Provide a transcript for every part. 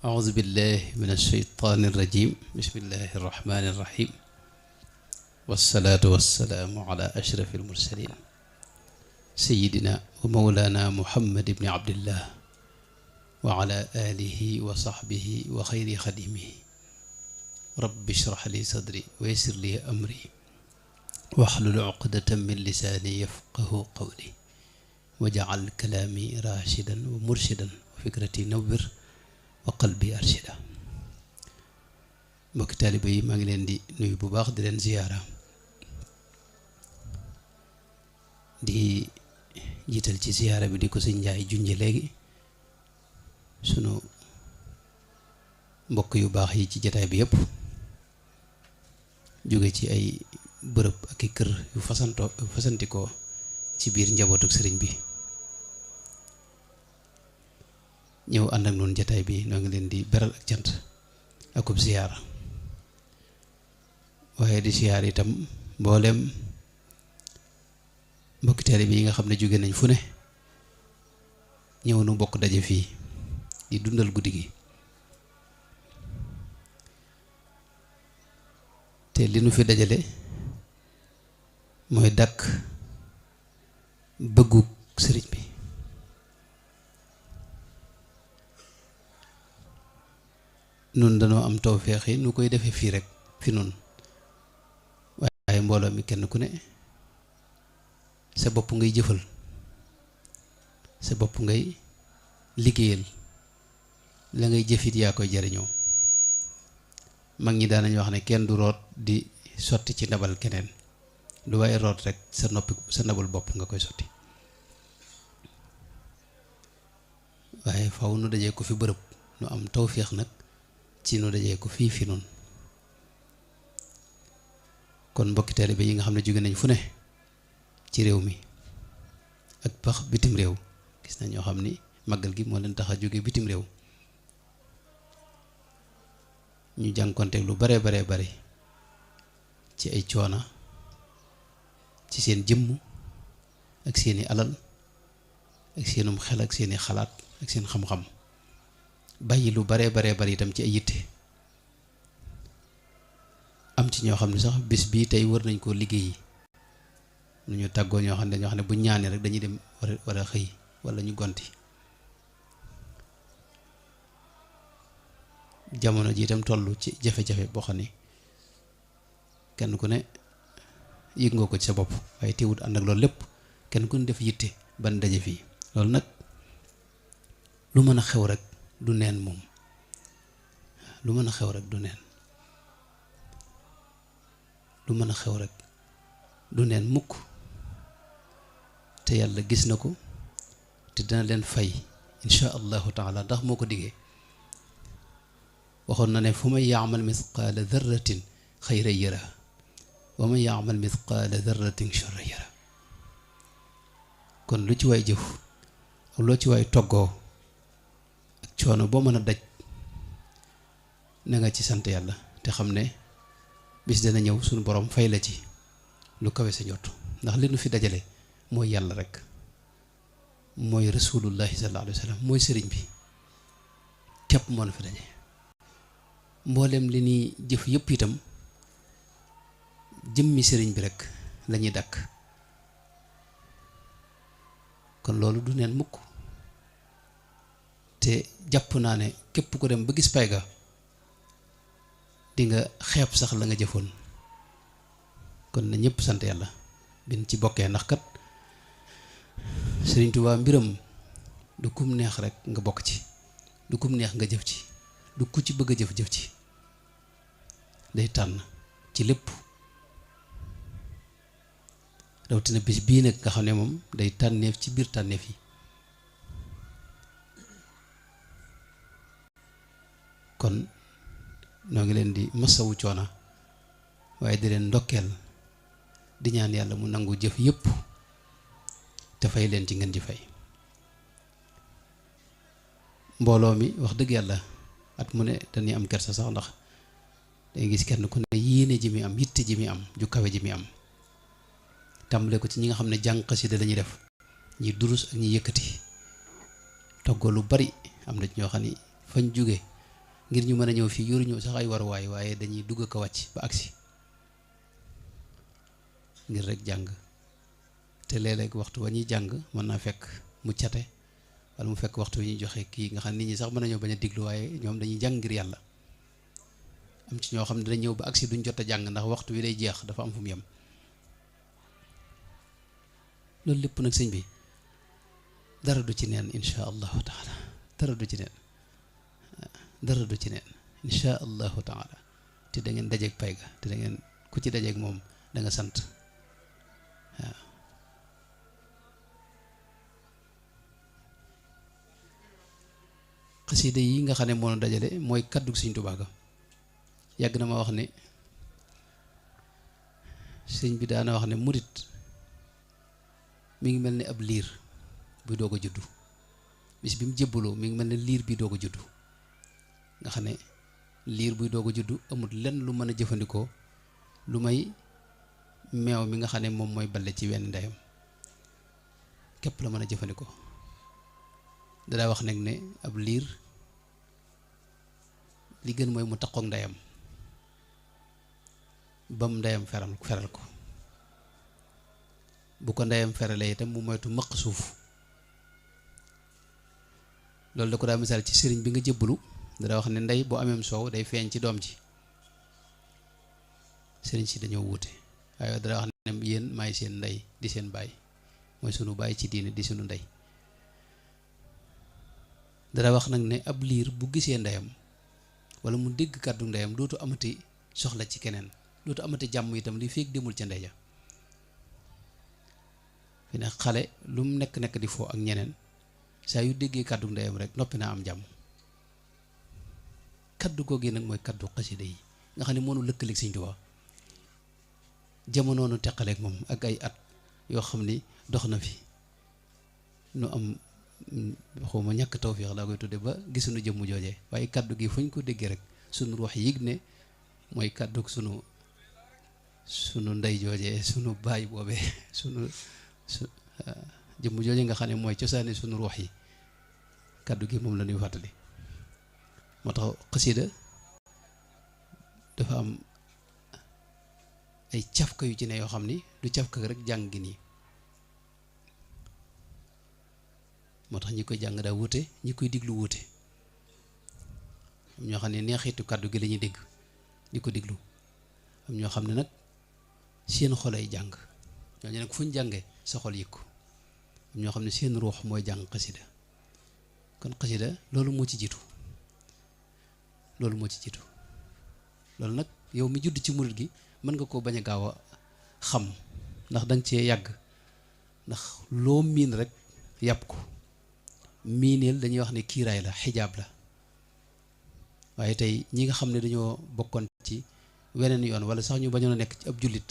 أعوذ بالله من الشيطان الرجيم بسم الله الرحمن الرحيم والصلاة والسلام على أشرف المرسلين سيدنا ومولانا محمد بن عبد الله وعلى آله وصحبه وخير خديمه رب اشرح لي صدري ويسر لي أمري واحلل عقدة من لساني يفقه قولي وجعل كلامي راشدا ومرشدا وفكرتي نور wa qalbi arshida mbokki taaliba yi maa ngi leen di nuyu bu baax di leen ziyaara di jiital ci ziyaara bi di ko sëñ Njaay junje léegi sunu mbokk yu baax yi ci jataay bi yépp jóge ci ay bërëb ak i kër yu fasantikoo ci biir njabootuk sëriñ bi ñëw ànd ak noonu jataay bi noo ngi leen di beral ak cant akub ziyaara waaye di ziyaar itam mboolem mbokki taalibe yi nga xam ne jóge nañ fu ne ñëw nu bokk daje fii di dundal guddi gi te li nu fi dajale mooy dàkk bëggu sëriñ bi nun danoo am tawfeex yi nu koy defee fii rek fi nun waaye mbooloo mi kenn ku ne sa bopp ngay jëfal sa bopp ngay liggéeyal la ngay jëfit yaa koy jariñoo mag ñi daanañ wax ne kenn du root di sotti ci ndabal keneen lu waaye root rek sa ndabal bopp nga koy sotti waaye faw nu dajee ko fi bërëb nu am tawfeex nag ci nu dajee ko fii fi nun kon mbokki taalibe yi nga xam ne jóge nañ fu ne ci réew mi ak pax bitim réew gis na ñoo xam ni màggal gi moo leen tax a jóge bitim réew ñu jànkonteeg lu bare bare ci ay coona ci seen jëmm ak seeni alal ak seenum xel ak seeni xalaat ak seen xam-xam bàyyi lu bare itam ci ay yitte am ci ñoo xam ne sax bis bii tey war nañ koo liggéeyi nu ñu tàggoo ñoo xam ne dañoo xam ne bu ñaanee rek dañuy dem war a xëy wala ñu gonti jamono ji itam toll ci jafe-jafe boo xam ne kenn ku ne yëg nga ko ci sa bopp waaye teewut ànd ak loolu lépp kenn ku ne def yitte ban daje fii loolu nag lu mën a xew rek du neen moom lu mën a xew rek du neen lu mën a xew rek du neen mukk te yàlla gis na ko te dina leen fay insha allahu taala ndax moo ko diggee waxoon na ne fu man yaamal mithqaala darratin xayran yara wa man yaamal mithqaala darratin charran yara kon lu ci waay jëf ak loo ci waay toggoo coono boo mën a daj na nga ci sant yàlla te xam ne bis dana ñëw suñu borom fay la ci lu kawe sa njott ndax li nu fi dajale mooy yàlla rek mooy rasulullahi sallallahu alayhi wa sallam mooy sëriñ bi képp moo na fi daje mboolem li ñuy jëf yëpp itam jëmmi sëriñ bi rek lañuy dàkk kon loolu du neen mukk te jàpp naa ne képp ko dem ba gis pay ga di nga xeeb sax la nga jëfoon kon na ñëpp sant yàlla bin ci bokkee ndax kat Sëriñ Tuubaa mbiram du kum neex rek nga bokk ci du kum neex nga jëf ci du ku ci bëgg a jëf ci day tànn ci lépp rawatina bis bii nag nga xam ne moom day tànneef ci biir tànneef yi kon noo ngi leen di masawu coona waaye di leen ndokkeel di ñaan yàlla mu nangu jëf yépp te fay leen ci ngeen ji fay mbooloo mi wax dëgg yàlla at mu ne dañuy am kersa sax ndax day gis kenn ku ne yéene ji mi am yitte ji mi am ju kawe ji mi am tàmbale ko ci ñi nga xam ne jàng xasida lañuy def ñi durus ak ñi yëkkati toggoo lu bari am na ci ñoo xam ni fañ jóge ngir ñu mën a ñëw fii yoruñu sax ay waruwaay waaye dañuy dugg ko wàcc ba agsi ngir rek jàng te léeg-léeg waxtu wa ñuy jàng mën naa fekk mu cate wala mu fekk waxtu wi ñuy joxe kii nga xam nit ñi sax mën nañoo bañ a diglu waaye ñoom dañuy jàng ngir yàlla am ci ñoo xam ne dinañ ñëw ba agsi duñ jot a jàng ndax waxtu wi day jeex dafa am fu mu yem loolu lépp nag sëñ bi dara du ci neen insha allahu taala dara du ci neen dara du ci neen insha allahu taala te da ngeen dajeeg pay ga te da ngeen ku ci dajeeg moom da nga sant waaw xasida yi nga xam ne moo dajale mooy kaddu Sëñ Tuubaa ga yàgg na ma wax ne sëñ bi daana wax ne murit mi ngi mel ni ab liir buy doog a juddu bis bi mu jébbaloo mi ngi mel ne liir bi doog a juddu nga xam ne liir buy doog a juddu amul lenn lu mën a jëfandikoo lu may meew mi nga xam ne moom mooy balle ci wenn ndeyam képp la mën a jëfandikoo danaa wax nag ne ab liir li gën mooy mu takkook ndeyam bam ndeyam feral ko bu ko ndeyam feralee itam mu moytu mëq suuf loolu da ko daa misaal ci sëriñ bi nga jébbalu dana wax ne ndey boo ameem soow day feeñ ci doom ji sëriñ si dañoo wuute waaye dana wax ne yéen maay seen ndey di seen baay mooy sunu baay ci diine di sunu ndey dana wax nag ne ab liir bu gisee ndeyam wala mu dégg kàddu ndeyam dootu amati soxla ci keneen dootu amati jàmm itam li feek demul ca ndey ja fi ne xale lu mu nekk di foo ak ñeneen saa yu déggee kàddu ndeyam rek noppi naa am jàmm kaddu googu nag mooy kaddu xasida yi nga xam ne moo nu lëkkaleeg Sëñ Tuubaa jamono nu teqaleeg moom ak ay at yoo xam ni dox na fi nu am xawma ñàkk tawfiix laa koy tudde ba gisuñu jëmmu joojee waaye kaddu gi fu ñu ko déggee rek sunu ruux yëg ne mooy kaddu sunu ndey joojee sunu baay boobee sunu jëmmu joojee nga xam ne mooy cosaani sunu ruux yi kaddu gi moom la ñuy fàttali moo tax xasida dafa am ay cafka yu ci ne yoo xam ni du cafka rek jàng gi nii moo tax ñi koy jàng daa wuute ñi koy diglu wuute am ñoo xam ne neexitu kàddu gi la ñuy dégg di ko diglu am ñoo xam ne nag seen xol ay jàng ñooñu nag fu ñu jàngee sa xol yëg ko am ñoo xam ne seen ruux mooy jàng xasida kon xasida loolu moo ci jiitu loolu nag yow mi judd ci murit gi mën nga koo bañ a gaaw a xam ndax danga cee yàgg ndax loo miin rek yàpp ko miineel dañuy wax ne kiiraay la xijaab la waaye tey ñi nga xam ne dañoo bokkoon ci weneen yoon wala sax ñu bañoon a nekk ci ab jullit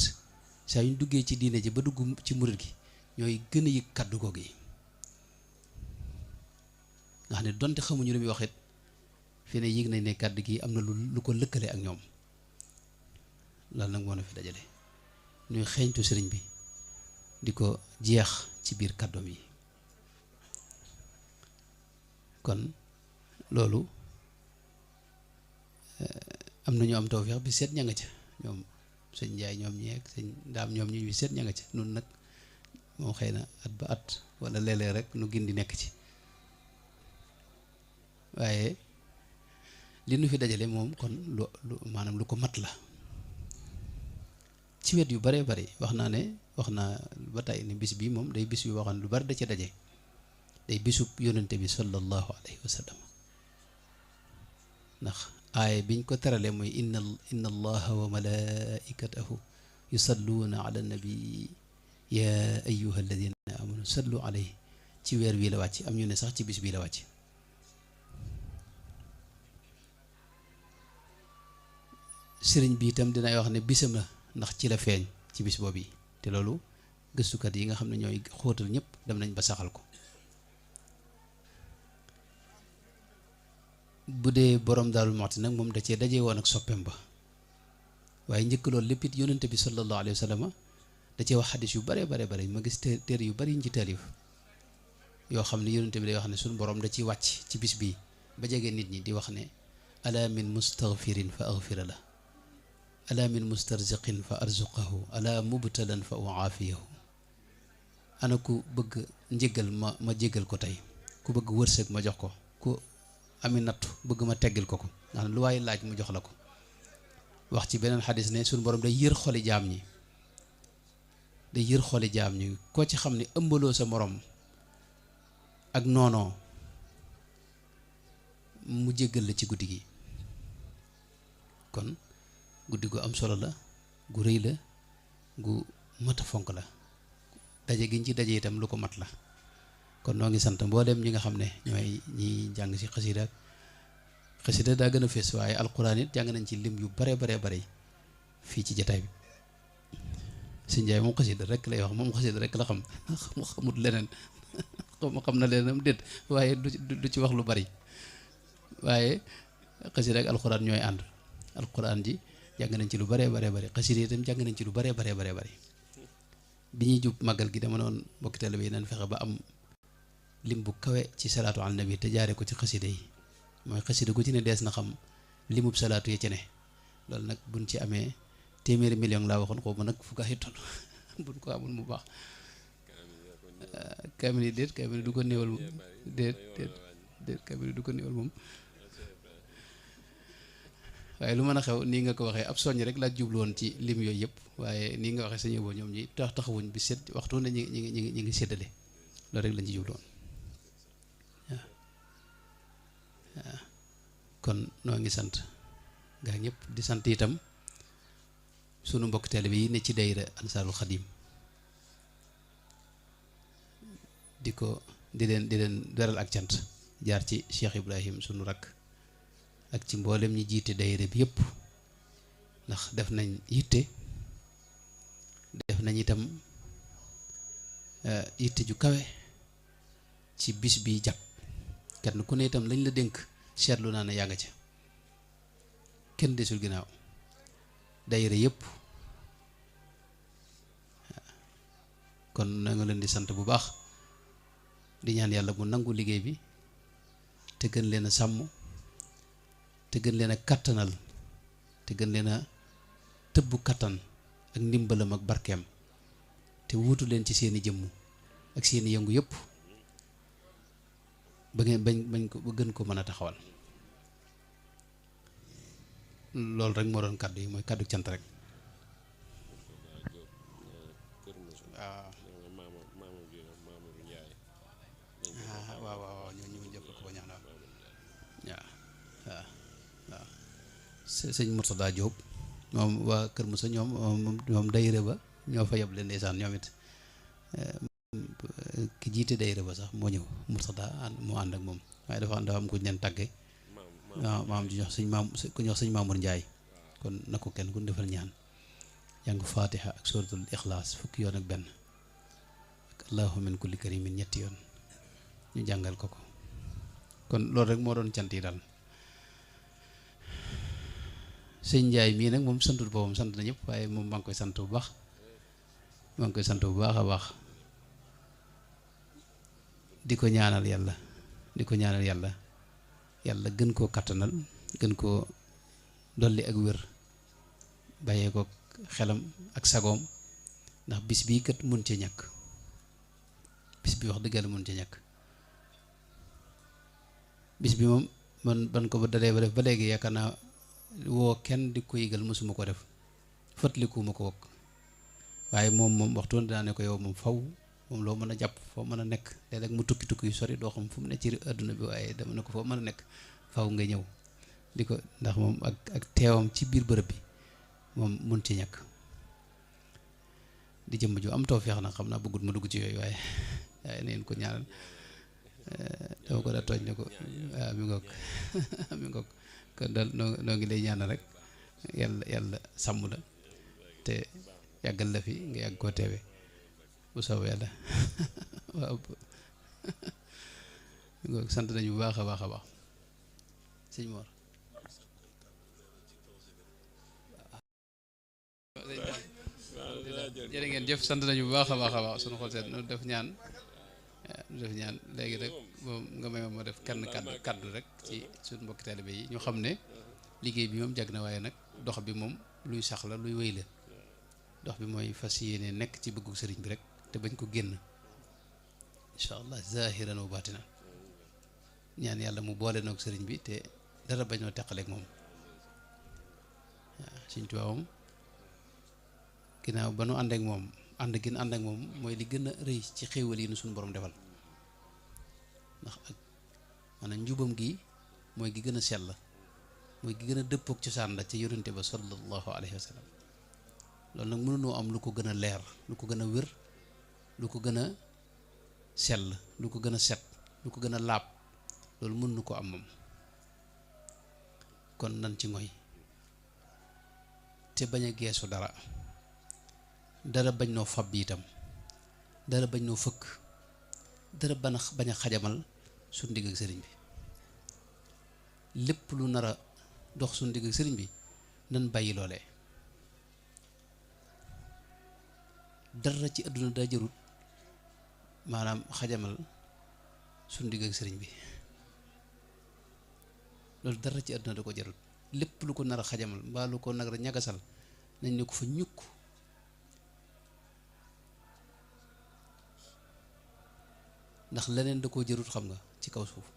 saa yu ñu duggee ci diine ji ba dugg ci murit gi ñooy gën a yëg kàddu googu yi nga xam ne donte xamuñu lu muy wax it fii ne yëg nañ ne kàddu gi am na lu ko lëkkale ak ñoom loolu nag moo na fi dajale ñuy xeeñtu sëriñ bi di ko jeex ci biir kàddoom yi kon loolu am na ñu am tawfeex bi seet ña nga ca ñoom sëñ Njaay ñoom ñeeg sëñ Ndaam ñoom ñu bi seet ña nga ca nun nag moom xëy na at ba at wala léeg-léeg rek nu gën di nekk ci waaye li nu fi dajale moom kon lu maanaam lu ko mat la ci wet yu bare bari wax naa ba tey ni bis bi moom day bis yu waxoon lu bari da ca daje day bisub yónnente bi sallallahu alayhi wa sallam ndax aaya biñ ko terale mooy inna allaha wa malaikatahu yusalluuna ala nabi ya ayyuha alladina amanu sallu alayhi ci weer bii la wàcc am ñu ne sax ci bis bii la wàcc sëriñ bi itam dinay wax ne bisam la ndax ci la feeñ ci bis boobu yi te loolu gëstukat yi nga xam ne ñooy xóotal ñëpp dem nañ ba saxal ko bu dee borom Daaru Muxti nag moom da cee daje woon ak soppeem ba waaye njëkk loolu lépp it yonente bi sallallahu alayhi wa sallam da cee wax xadis yu bare ma gis téere yu bari ñu ci taalif yoo xam ne yonente bi day wax ne suñu borom da ciy wàcc ci bis bii ba jege nit ñi di wax ne ala min mustaghfirin fa aghfira la ala min mustarziqin fa arzuqahu ala mubtalan fa uaafiyahu ana ku bëgg njëgal ma jégal ko tey ku bëgg wërsëg ma jox ko ku ami nattu bëgg ma teggil ko ndax lu waay laaj mu jox la ko wax ci beneen xadis ne suñu borom day yër xoli jaam ñi koo ci xam ne ëmbaloo sa morom ak noonoo mu jéggal la ci guddi gi kon guddi gu am solo la gu rëy la gu mat a fonk la daje giñ ci daje itam lu ko mat la kon noo ngi sant mboolem ñi nga xam ne ñooy ñi jàng ci xasida daa gën a fees waaye alquran it jàng nañ ci lim yu bare fii ci jataay bi sëñ Njaay moom xasida rek lay wax moom xasida rek la xam xamut leneen xam na leneen am déet waaye du ci wax lu bari waaye xasida ak alquran ñooy ànd alquran ji jàng nañ ci lu bare xasida itam jàng nañ ci lu bare bi ñuy jub màggal gi dama noon mbokki teel bi nañ fexe ba am lim bu kawe ci salaatu ala nabi te jaare ko ci xasida yi mooy xasida gu ci ne dees na xam limub salaatu ya ci ne loolu nag buñ ci amee téeméeri million laa waxoon xaw ma nag fu gaay toll buñ ko amul mu baax kaamil yi déet kaamil du ko néewal moom déet kaamil du ko néewal moom waaye lu mën a xew nii nga ko waxee ab soññ rek laa jublu woon ci lim yooyu yëpp waaye nii nga waxee sañu boo ñoom ñi taxawuñ bi set waxtu ne ñi ngi séddale loolu rek lañ ci jublu woon waaw kon noo ngi sant gaa ñëpp di sant itam sunu mbokk teel bi ne ci dayra Ansaarul Xadim di leen beral ak cant jaar ci Cheikh Ibrahim sunu rakk ak ci mboolem ñi jiite dayra bi yëpp ndax def nañ yitte def nañ itam yitte ju kawe ci bis bi jàpp kenn ku ne itam lañ la dénk seetlu naa ne yaa nga ca kenn desul ginnaaw dayra yëpp kon na nga leen di sant bu baax di ñaan yàlla mu nangu liggéey bi te gën leen a sàmm te gën leen a kattanal te gën leen a tëbb kattan ak ndimbalam ak barkeem te wuutu leen ci seeni jëmm ak seeni yëngu yëpp ba ngeen bañ ko ba gën ko mën a taxawal loolu rek moo doon kàddu yi mooy kàddu cant rek waaw ñoo ñu jëf ko ba ñaan waaw sëñ Murtada Diop moom waa Kër Moussa ñoom dayre ba ñoo fa yeb leen ndeysaan ñoom it ki jiite dayre ba sax moo ñëw Murtada moo ànd ak moom waaye dafa am ku ñu leen tàgge waaw maam ji jox ku ñox sëñ Mamour Ndiaye kon na ko kenn ku defal ñaan jàng fatiha ak suratul ixlaas fukki yoon ak benn ak allahu min kulli karimin ñetti yoon ñu jàngal ko kon loolu rek moo doon cant yi daal sëñ Ndiaye mii nag moom santul boppam sant na ñëpp waaye moom maa ngi koy sant bu baax a baax di ko ñaanal yàlla gën koo kattanal gën koo dolli ak wér bàyyee ko xelam ak sagoom ndax bis bii kat mun ci ñàkk bis bi wax dëgg yàlla mun ci ñàkk bis bi moom man ban ko ba dalee ba def ba léegi yaakaar naa woo kenn di ko yëgal mosuma ko def fàttalikuwuma ko wokk waaye moom waxtu woon dinaa ne ko yow moom faw moom loo mën a jàpp foo mën a nekk léeg-léeg mu tukki yu sori doo xam fu mu ne ci adduna bi waaye dama ne ko foo mën a nekk faw nga ñëw di ko ndax moom ak teewam ci biir bërëb bi moom mun ci ñàkk di jëmm ju am tawfeex na xam naa bëggut ma dugg ci yooyu waaye neen ko ñaanal dama ko daa tooñ ne ko waaw mi ngoog kon daal noo ngi lay ñaanal rek yàlla sàmm la te yàggal la fi nga yàgg koo teewe bu soobee yàlla waaw mi ngoog sant nañu bu baax a baax sëñ Mor jërë ngeen jëf sant nañu bu baax a baax sunu xol seet nu def ñaan léegi rek moom nga may ma def def kenn kaddu rek ci suñu mbokki taalibe yi ñu xam ne liggéey bi moom jag na waaye nag dox bi moom luy sax la luy wéy la dox bi mooy fas yéene nekk ci bëggu sëriñ bi rek te bañ ko génn incha allah zahiran wa batinan ñaan yàlla mu boole noog sëriñ bi te dara bañoo teqaleeg moom waaw Sëriñ Tuubaa moom ginnaaw ba nu ànd ak moom ànd gin ànd ak moom mooy li gën a rëy ci xéewal yi nu suñu borom defal ndax ak maanaam njubam gi mooy gi gën a sell mooy gi gën a dëppook cosaan la ci yonente ba sallallahu alayhi wa sallam loolu nag mënunoo am lu ko gën a leer lu ko gën a wér lu ko gën a sell lu ko gën a set lu ko gën a laab loolu mën nu ko am moom kon nan ci ngoy te bañ a geesu dara bañ noo fab bi itam dara bañ noo fëkk dara bañ a xajamal suñ digg ak sëriñ bi lépp lu nar a dox suñ digg ak sëriñ bi nan bàyyi loolee dara ci àdduna daa jërut maanaam xajamal suñ digg ak sëriñ bi loolu dara ci àdduna da ko jarut lépp lu ko nar a xajamal mbaa lu ko nar a ñagasal nañ ne ko fa ñukk ndax leneen da koo jarut xam nga ci kaw suuf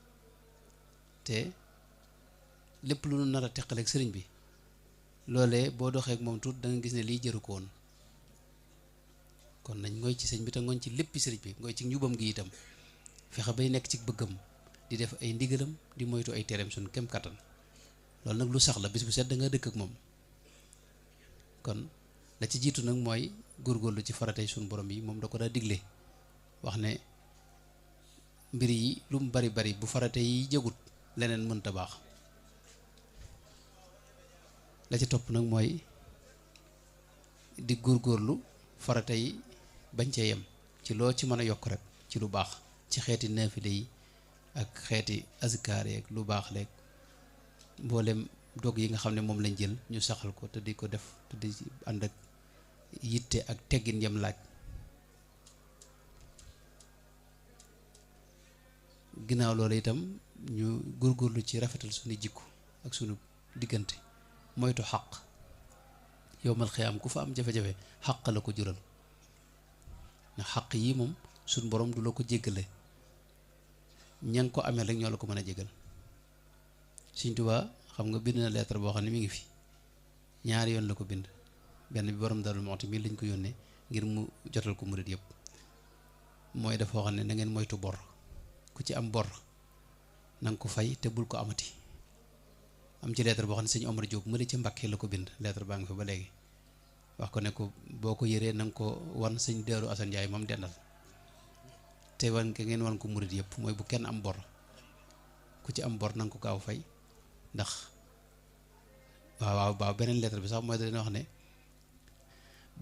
te lépp lu nu nar a teqaleeg sëriñ bi loolee boo doxeek moom tuut da nga gis ne lii jëru ko woon kon nañ ngoy ci sëñ bi te ngoñ ci léppi sëriñ bi ngoy ci njubam gi itam fexe bay nekk ci bëggam di def ay ndigalam di moytu ay tereem suñ kem kattan loolu nag lu sax la bis bu set da nga dëkk ak moom kon la ci jiitu nag mooy góorgóorlu ci faratay suñ borom yi moom da ko daa digle wax ne mbir yi lu mu bari bari bu farate yi jëgut leneen mënta baax la ci topp nag mooy di góorgóorlu farate yi bañ cee yem ci loo ci mën a yokk rek ci lu baax ci xeeti naafile yi ak xeeti azkaar yeeg lu baax leeg mboolem dog yi nga xam ne moom lañ jël ñu saxal ko te di ko def te di ànd ak yitte ak teggin yam laaj ginnaaw loolu itam ñu góorgóorlu ci rafetal suñu jikko ak suñu diggante moytu xaq yowmal xiyaam ku fa am jafe-jafe xaq la ko jural ndax xaq yi moom suñ borom du la ko jéggale ña nga ko amee rek ñoo la ko mën a jéggal Sëriñ Tuubaa xam nga bind na lettre boo xam ne mi ngi fi ñaari yoon la ko bind benn bi borom Daaru Muxti mi lañ ko yónnee ngir mu jotal ko murit yëpp mooy dafa xam ne na ngeen moytu bor ku ci am bor na nga ko fay te bul ko amati am ci lettre boo xam ne sëñ Omar Diop mëli ci Mbàkke la ko bind lettre baa ngi fi ba léegi wax ko ne ko boo ko yëree na nga ko wan sëñ Daaru Asan Njaay moom dendal te wan ke ngeen wan ko murit yëpp mooy bu kenn am bor ku ci am bor na nga ko gaaw fay ndax waaw beneen lettre bi sax mooy da leen wax ne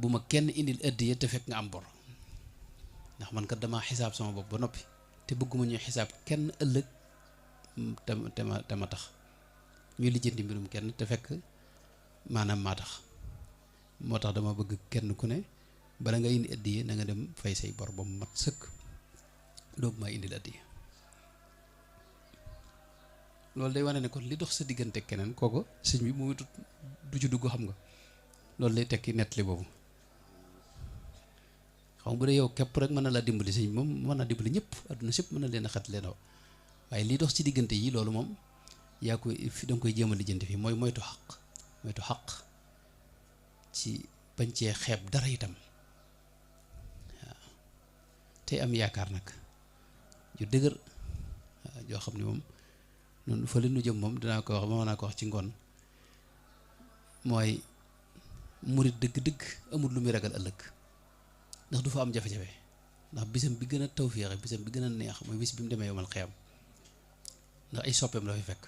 bu ma kenn indil addiya te fekk nga am bor ndax man kat damaa xisaab sama bopp ba noppi te bëgguma ñuy xisaab kenn ëllëg te ma tax ñuy lijjanti mbirum kenn te fekk maanaam maa tax moo tax dama bëgg kenn ku ne bala nga indi addiya na nga dem fay say bor ba mu mat sëkk doogu maa indil addiya loolu day wane ne kon li dox sa diggante keneen kooku sëñ bi mu du ci dugg xam nga loolu lay tekki nettali boobu xam bu dee yow képp rek mën na laa dimbali sëñ bi moom mën naa dimbali ñëpp adduna sépp mën na leen a xat leen waaye li dox ci diggante yi loolu moom yaa koy fi danga koy jéem a lijjanti fii mooy moytu xaq ci bañ cee xeeb dara itam waaw tey am yaakaar nag ju dëgër waaw joo xam ne moom noonu fa li nu jëm moom dinaa ko wax ba mën naa ko wax ci ngoon mooy murit dëgg-dëgg amul lu muy ragal ëllëg ndax du fa am jafe-jafe ndax bisam bi gën a tawféexe bisam bi gën a neex mooy bis bi mu demee yomal xiyam ndax ay soppeem la fi fekk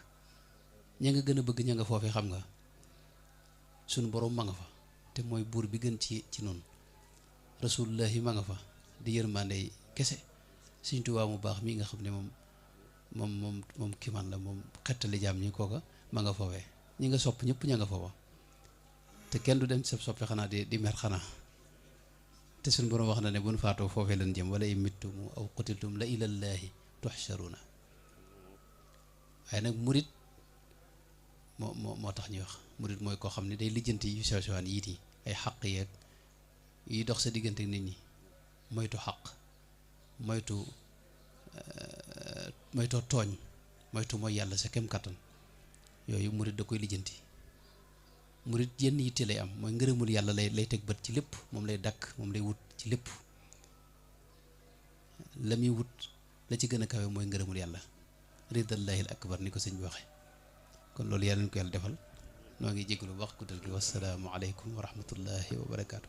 ña nga gën a bëgg ña nga foofee xam nga sunu borom ma nga fa te mooy buur bi gën ci noonu rasulullahi ma nga fa di yërmande kese Sëriñ Tuubaa mu baax mii nga xam ne moom kiman la moom xettali jaam ñi kooka ma nga foofee ñi nga sopp ñëpp ña nga foofa te kenn du dem ci sa soppe xanaa di mer xanaa te suñ borom wax na ne bu nu faatoo foofee leen jëm wala i mittumu aw qutiltum la ilallaahi tuhsharuna waaye nag murit moo tax ñuy wax murit mooy koo xam ne day lijjanti yu sew sewaan yiit yi ay xaq yeeg yi dox sa diggante nit ñi moytu xaq moytoo tooñ moytu mooy yàlla sa kem kattan yooyu murit da koy lijjanti murit yenn yitte lay am mooy ngërëmul yàlla lay teg bët ci lépp moom lay dakk moom lay wut ci lépp la muy wut la ci gën a kawe mooy ngërëmul yàlla ridallahil akbar ni ko sëñ bi waxe kon loolu yàlla nañu ko yàlla defal noo ngi jégalu wax guddal gi wasalaamu aleykum wa rahmatullahi wa barakaatu.